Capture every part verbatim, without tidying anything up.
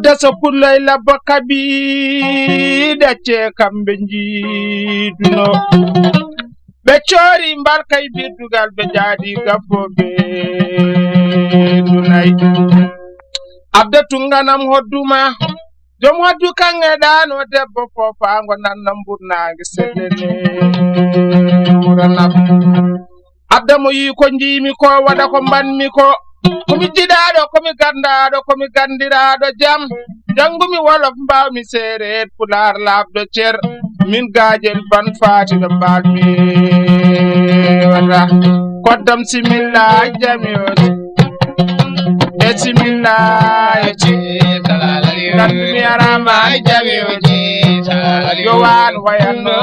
Dasa pulloy labba kabi dacce kamɓe jiiduno. Ɓe coori mbalkay birdugal ɓe jaadi gabbo ɓe dunay. Abda tunganam hodduma. Joom hoddu kaŋŋe ɗaano debbo foofaango nanna mburnaange sellene wuranam. Adda mo yii ko njiimi ko, waɗa ko mbanmi ko. Ko mi jiɗaaɗo, ko mi ganndaaɗo, ko mi ganndiraaɗo jam. Janngumi wolof, mbaawmi seereer, pulaar laaɓɗo cer. Min gaajel ban faatiɗo mbaalmi wata. Koddam similla jami o. E similla e ci. Nandumi arama jami o ci. Yo waan wayanno.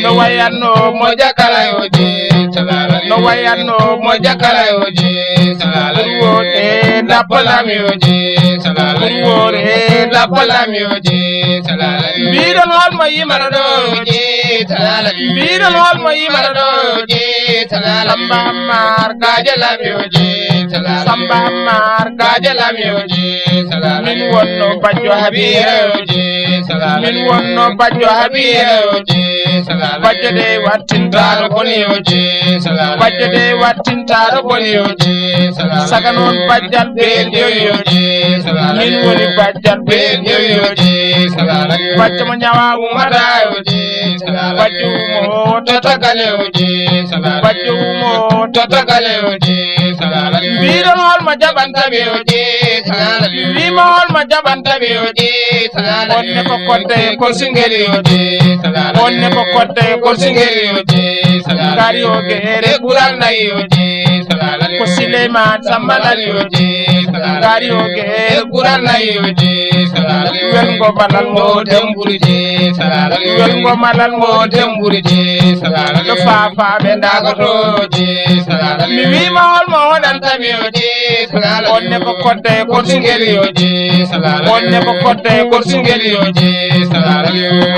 No wayanno mo jakara yo je salala. No wayanno mo jakara yo je salala. Ruwo e lapalami yo je salala. Ruwo e lapalami yo je salala. Mbiɗon holmo yimata ɗo je salala. Mbiɗon holmo yimata ɗo je salala. Samba Ammar gaje lami yo je salala. Samba Ammar gaje lami yo je salala. Min wonno bajjo habiya yo je salala. Min wonno bajjo habiya yo je salala. Bajjo de wattintaɗo boni yo je salala. Bajjo de wattintaɗo boni yo je salala. Saga noon bajjal ɓe joyi yo je salala. Min woni bajjal ɓe joyi yo je salala. Bajjo mo ñawa umata yo je salala. Bajjo umo totagale yo je salala. Bajjo umo totagale yo je salala. Mbiɗon holmo jaɓantami yo je salala. Mi wiima holmo jaɓantami yo je salala. On ne ko kodde e korsingel yo je salala. On ne ko kodde e korsingel yo je salala. Ngari o geere ɓural nayi yo je salala. Ko Sileyman Samba Lal yo je salala. Ngari o geere ɓural nayi yo je salala. Welngo balal mo demburi je salala. Welngo malal mo demburi je salala. Ɗo faafaaɓe ndagoto je salala. Mi wiima holmo hoɗantami yo je salala. On ne ko kodde e korsingel yo je salala. On ne ko kodde e korsingel yo je salala.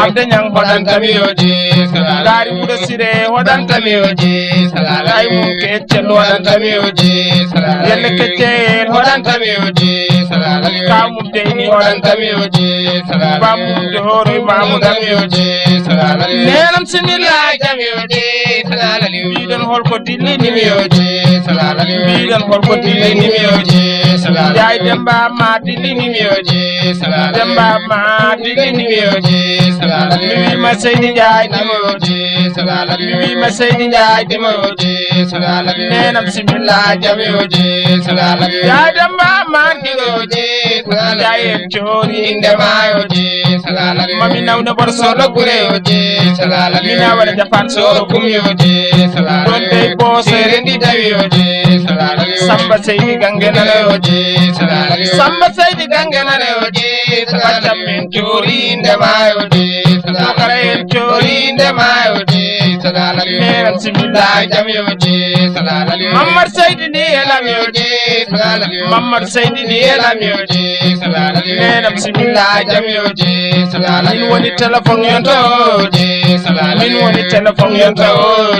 Abde Ñang hoɗantami yo je salala. Ngari Wuro Sire hoɗantami yo je salala. Ay mum keccel hoɗantami yo je salala. Yelle keccel hoɗantami yo je salala. Kamum deyni hoɗantami yo je salala. Bamum dooro e mamu dami yo je salala. Nenam similla jami yo je salala. Mbiɗon holko dillinimi yo je salala. Mbiɗon holko dillinimi yo je salala. Njaay Demba ma dillinimi yo je salala. Demba ma dillinimi yo je salala. Mi wiima Seydi Njaay dimo yo je salala. Mi wiima Seydi Njaay dimo yo je salala. Nenam similla jami yo je salala. Njaay Demba ma diɗo je salala. Njaay en coori inde ma yo je salala. Mami nawde bor solo gure yo je salala. Mina wala jafan soro kum yo je salala. Ɗon dey bo sere ndi tawi yo je salala. Samba Seydi Gange nana yo je salala. Samba Seydi Gange nana yo je salala. Baccam min joori inde ma yo je salala. Kara en joori inde ma yo je salala. Meral similla jam yo je salala. Mammar Seydi ni e lam yo je salala. Mammar Seydi ni e lam yo je salala. Nenam similla jam yo je salala. Min woni téléphone yonto je salala. Min woni téléphone yonto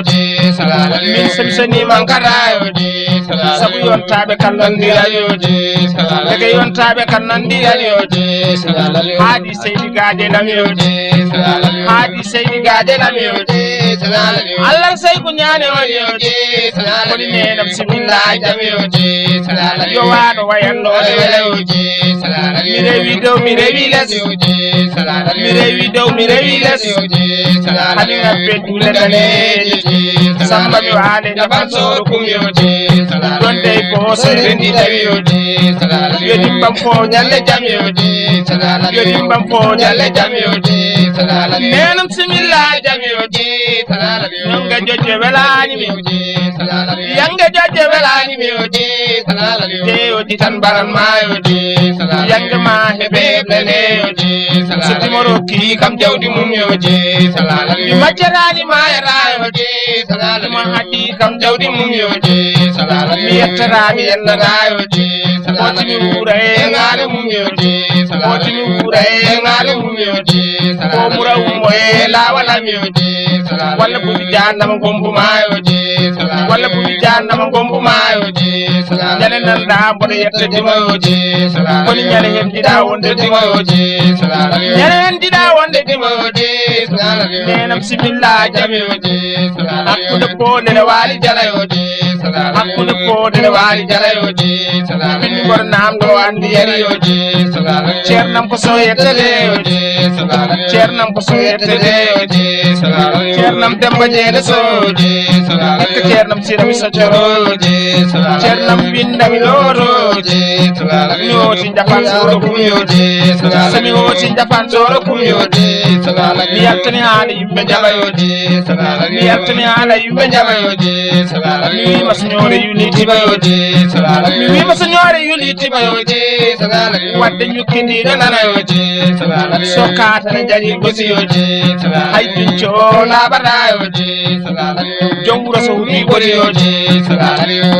je salala. Min semseni mankata yo je salala. Sabu yontaaɓe kan nanndira yo je salala. Daga yontaaɓe kan nanndira yo je salala. Haadi Seydi Gaaje lam yo je salala. Haadi Seydi Gaaje lam yo je salala. Allah Seyku Ñaane on yo je salala. Koni nenam similla jam yo je salala. Yo waano wayanno wela yo je salala. Mi rewi dow mi rewi les yo je salala. Mi rewi dow mi rewi les yo je salala. Hami ngabbe dule daneeje je salala. Samba mi waane jaban soro kum yo je salala. Ɗon dey ko sere ndi tawi yo je salala. Yo dimbam fo ñalle jam yo je salala. Yo dimbam fo ñalle jam yo je salala. Nenam similla jam yo je salala. Yanga joje welani mi yo je salala. Yanga joje welani mi yo je salala. Je yo di tan baran ma yo je salala. Yanga ma hebe plene yo je salala. Sidi moro ki kam jawdi mum yo je salala. Mi majarani ma yara yo je salala. Ma hadi kam jawdi mum yo je salala. Mi yettara mi yennana yo je salala. Koti mi wura e ngare mum yo je salala. Woti mi wuura e ŋaali mum yo jeesala. Ko mura ummo e laawala mi yo jeesala. Walla bubi jahannama gombu ma yo jeesala. Walla bubi jahannama gombu ma yo jeesala. Ñande nanɗa mboɗo yetta dima yo jeesala. Koni ñande hen jiɗa wonde dima yo jeesala. Ñande hen jiɗa wonde dima yo jeesala. Nenam similla jam yo jeesala. Hakkunde poonde ne waali jala yo jeesala. Hakkunde poonde ne waali jala yo jeesala. Binndi mboɗo namɗo andi yari yo jeesala. Ceernam ko so yettede yo jeesala. Ceernam ko so yettede yo jeesala. Ceernam Demba Jeene so yo jeesala. Ekka ceernam Sirami Socoro yo jeesala. Ceernam windami ɗo to yo jeesala. Mi hooti njapan soro kum yo jeesala. So mi hooti njapan soro kum yo jeesala. Mi yaltani haala yimɓe jaɓa yo jeesala. Mi yaltani haala yimɓe jaɓa yo jeesala. Mi wima so ñoore yuli tiba yo jeesala. Mi wima so ñoore yuli tiba yo jeesala. Wadde ñukkindiɗo nana yo jeesala. So katana jari gosi yo jeesala. Hay pinco laɓata yo jeesala. Joom wuro so huɓi ɓori yo jeesala.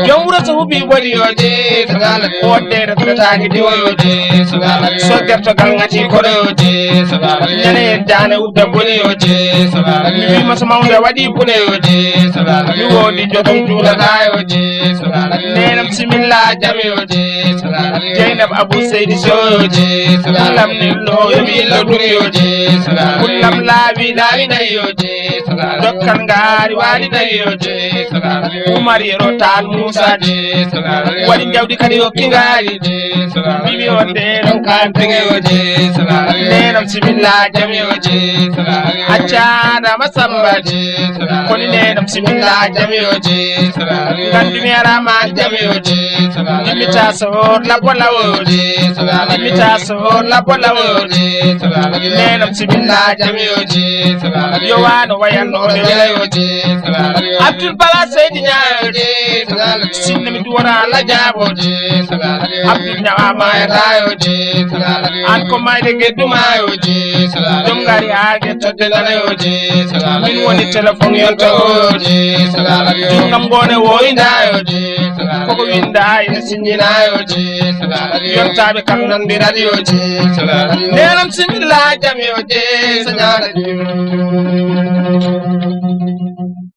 Joom wuro so huɓi ɓori yo jeesala. Wonde refretaaki diwo yo jeesala. So gertogal ngati koɗo yo jeesala. Ñande hen jane udda boni yo jeesala. Mi wima so mawde waɗi bune yo jeesala. Mi wodi jotom juulata yo jeesala. Nenam similla jam yo jeesala. Jeynab Abu Seydi so yo jeesala. Lamnirɗo yo mi illo duri yo jeesala. Kullam laawi laawi nayi yo jeesala. Dokkal ngaari waali nayi yo jeesala. Umar Yero Taal Muusa jeesala. Waɗi jawdi kadi hokki ngaari jeesala. Mimi on ɗeɗon kan tege yo jeesala. Nenam similla jam yo jeesala. Accana Masamba jeesala. Koni nenam similla jam yo jeesala. Gandumi arama jam yo jeesala. Imita sohor labbo lawo jeesala. Imita sohor labbo lawo jeesala. Nenam similla jam yo jeesala. Yo wano wayanno de wela yo jeesala. Abdul Bala Seydi Ñaayo jeesala. Sinno mi duwora Allah jaabo jeesala. Abdul Ñawa mayata yo jeesala. An ko mayde geddu mayo jeesala. Joom ngari ha gettodde nana yo jeesala. Min woni téléphone yonta o jeesala. Jungam gone woyinda yo jeesala. Koko winda ina sinjina yo jeesala. Yontaɓe kam nan mbi radio jeesala. Nenam similla jam yo jeesala.